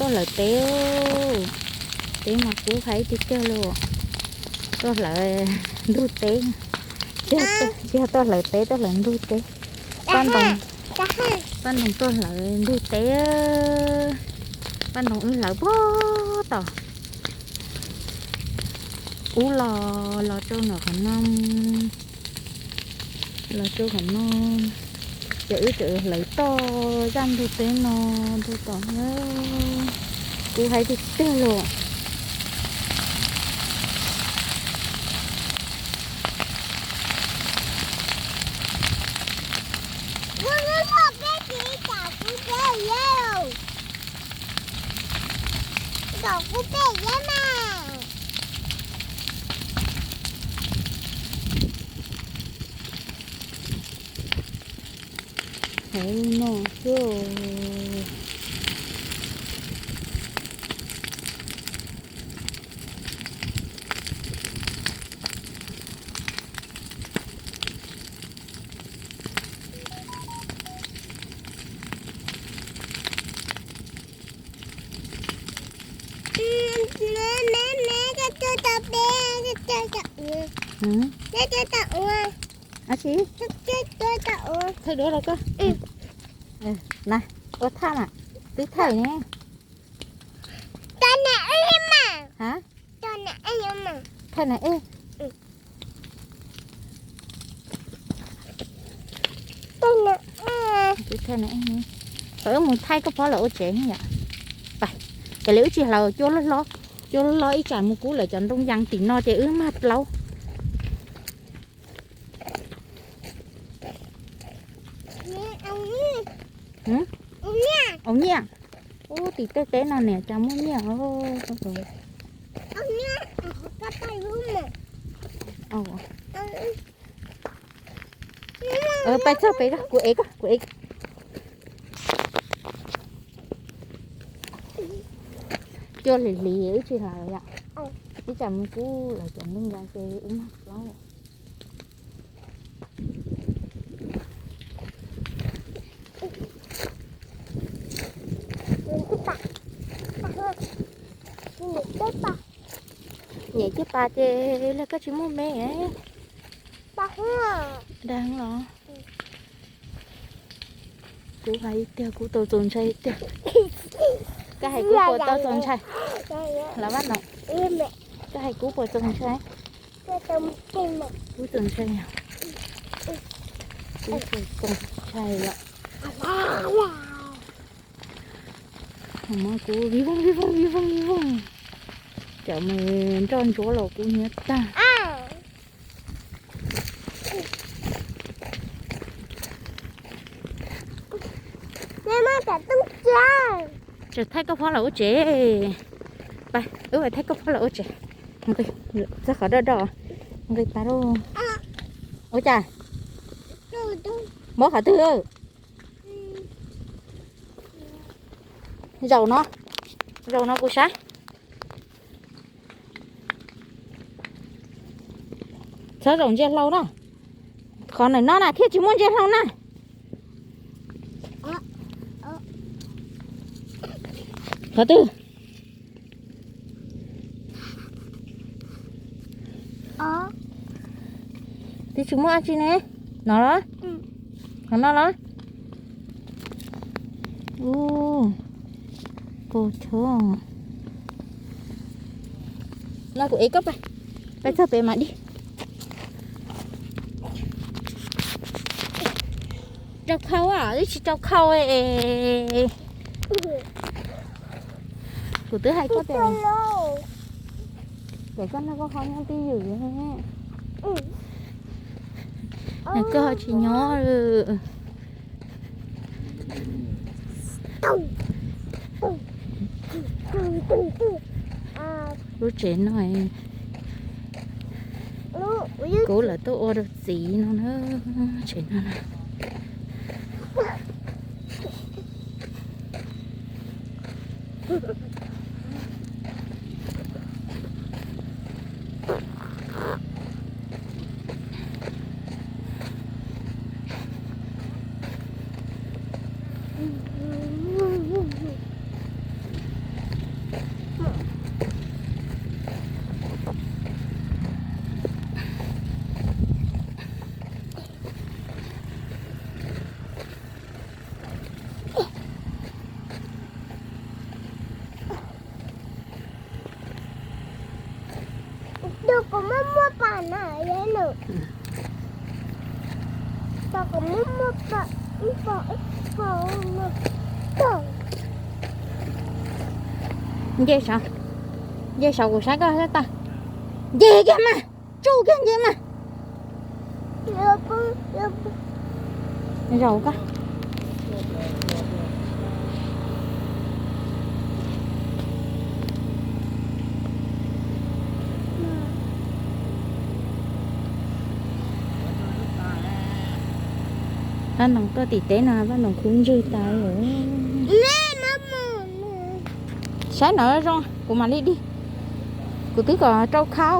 Tuaj hlawv teb, teb mas kub heev tiag tiag li. Tuaj hlawv ntug teb, tsis yog tuaj hlawv teb, tuaj hlawv ntug teb. Paj Ntoo, Paj Ntoo tuaj hlawv ntug teb. Paj Ntoo wb hlawv puag tom ub los, los rau ntawm qhov no, los rau qhov no. Ces wb tseem hlawv toj zaj ntug teb no rau tom na. Kub heev tiag tiag li. Heev li no xwb. Ab tsi, thawj duab rau koj. Na, ua thaj mas, twb thawj ne. Ha, thawj na ej. Twb thawj na ej. Pab wb mus thaij koj phob lawm ua tsev yom. Pab, ces li wb tsis hlawv cua loj hlob, cua loj hlob ib tsam mus kub lawm cov ntoo yas tim no ces wb mag plaub. Au nyiaj. Ub, tim tej teb no niam cas muaj nyiaj os. Pais txog pem, kuv ev koj, kuv ev. Cua hlis hlis wb tsis hlawv yom. Ib tsam mus kub lawm cov ntoo yas ces wb mag plaub. Nyem caj pas ces los koj tsis muaj me. Dag los. Kub hais tiag, kub tau txaus ntshai tiag. Koj hais kub puas tau txaus ntshai? Los Vaj Noom, koj hais kub puas txaus ntshai? Kub txaus ntshai, kub txaus ntshai yom. Muab kub vij voog vij voog vij voog vij voog. Cov mus nroj ntsuab los kub hnyiab tag. Tseem thaij koj phob los ua tsev. Pab, wb thaij koj phob los ua tsev. Txog qhov doj doj, nqis pas lauj. Ua cas? Muab qhov twg? Zaum no, zaum no kuv saib. Txhob zaum ntsia hlau na. Qhov ntawm no na thiaj tsis muaj ntsia hlau na. Qhov twg? Twb tsis muaj dab tsi ne. No los? Qhov no los? Ub, pus tshua. No kuv ev koj pais, pais txog pem mam di. Rau khau, twb tsis rau khau. Kuv twb hais koj tias, tias koj noj koj haus nyob twj ywm, koj ho tsis nyob. Lub tsev no kuv lawv tuaj ua rau txiv no na, tsev no na. Nce saum, nce saum kuv saib koj sab tag. Nce kiag mas, tsuj kiag nce mas. Zaum koj. Paj Noog tuaj tim teb no, Paj Noog khub ntswg tas lawm. Saib no zoo, kuv mam li dig. Kuv twb kom rau khau.